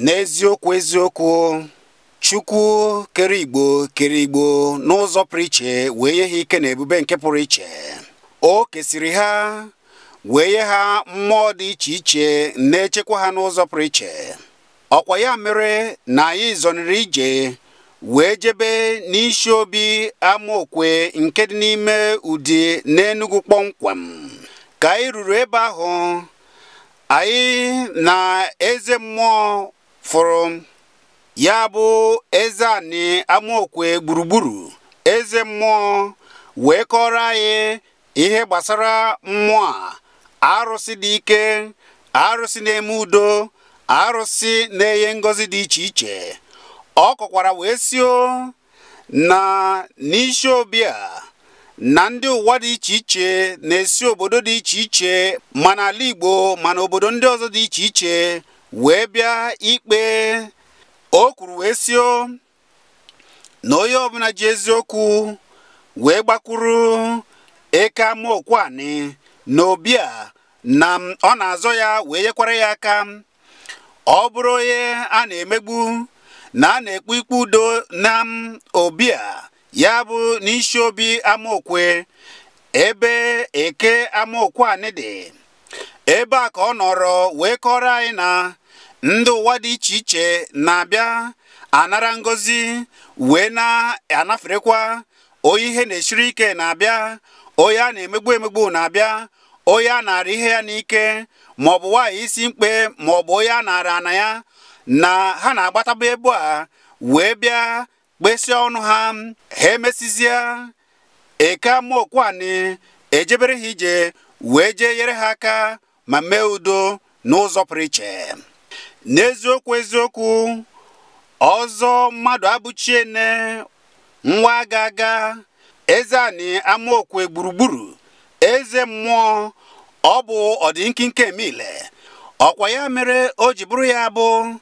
N'eziokwu eziokwu, Chukwu kere Igbo n'ụzọ pụrụ iche wee nye ha ike na ebube nke pụrụ iche. O kesiri ha wee nye ha mmụọ dị iche iche na-echekwa ha n'ụzọ pụrụ iche. Ọkwa ya mere na anyị zọniri ije wee jebe n'isi obi Amaokwe nke dị n'ime Udi n'Enugu kpọmkwem. Ka anyị ruru ebe ahụ, anyị na eze mmụọ fụrụ ya bụ eze anị Amaokwe gburugburu. Eze mmụọ wee kọrọ anyị ihe gbasara mmụọ a, arụsị dị ike, arụsị na-eme udo, arụsị na-enye ngọzi dị iche iche. Ọ kọkwara wee sio na n'isi obi a na ndị ụwa dị iche iche na-esi obodo dị iche iche ma n'ala Igbo ma n'obodo ndị ọzọ dị iche iche wee bịa ikpe. O kwuru wee sio na onye ọbụla ji eziokwu wee gbakwuru eke Amaokwe anị na obi a na ọ na-azọ ya wee nyekwara ya aka. Ọ bụrụ onye a na-emegbu na a na-ekpe ikpe udo na obi a, ya bụ n'isi obi Amaokwe ebe eke Amaokwe anị dị. Ebe a ka ọ nọrọ wee kọrọ anyị na ndị ụwa dị iche iche na-abịa anara ngọzi wee na-anaferekwa. Onye ihe na-esiri ike na-abịa, onye a na-emegbu emegbu na-abịa, onye a nara ihe ya n'ike maọbụ nwaanyị isi mkpe maọbụ onye a nara ana ya, na ha na-agbataba ebe a wee bịa kpesịa ọnụ ha. Ha emesizie eke Amaokwe anị ejebere ha ije wee jee nyere ha aka ma mee udo n'ụzọ pụrụ iche. N'eziokwu eziokwu, ọzọ mmadụ abụchiene nwa aga aga, eze anị Amaokwe gburugburu, eze mmụọ, ọ bụ ọdịnkinke emile. Ọkwa ya mere o ji bụrụ ya bụ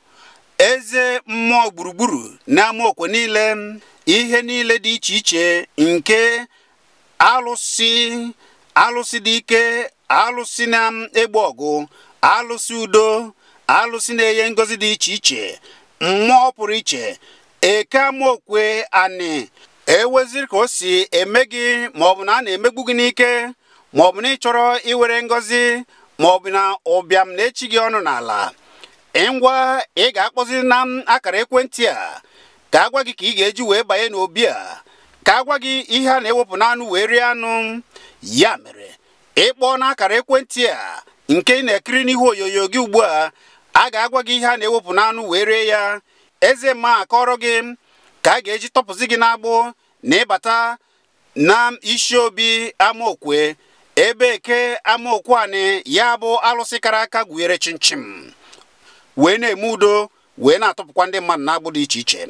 eze mmụọ gburugburu na Amaokwe niile. Ihe niile dị iche iche nke alụsị, alụsị dị ike, alụsị na-egbu ọgụ, alụsị udo, alụsị na-enye ngọzi dị iche iche, mmụọ pụrụ iche, eke Amaokwe anị eweziri ka o si eme gị maọbụ na a na-emegbu gị n'ike maọbụ na ị chọrọ iwere ngọzi maọbụ na ụbịam na-echi gị ọnụ n'ala. Ngwa, ị ga-akpọzi na akara ekwentị a ka agwa gị ka ị ga-eji wee banye n'obi a, ka agwa gị ihe a na-ewepụ n'anụ wee rie anụ. Ya mere ịkpọọ n'akara ekwentị a nke ị na-ekiri n'ihu onyonyo gị ugbu a, a ga-agwa gị ihe a na-ewepụ n'anụ wee rie ya. Eze mma akọrọ gị ka a ga-eji tọpụzi gị n'agbụ na ịbata na isi obi Amaokwe ebe eke Amaokwe anị ya bụ alụsị kara aka gwunyere chimchim wee na-eme udo wee na-atọpụkwa ndị mmadụ n'agbụ dị iche iche.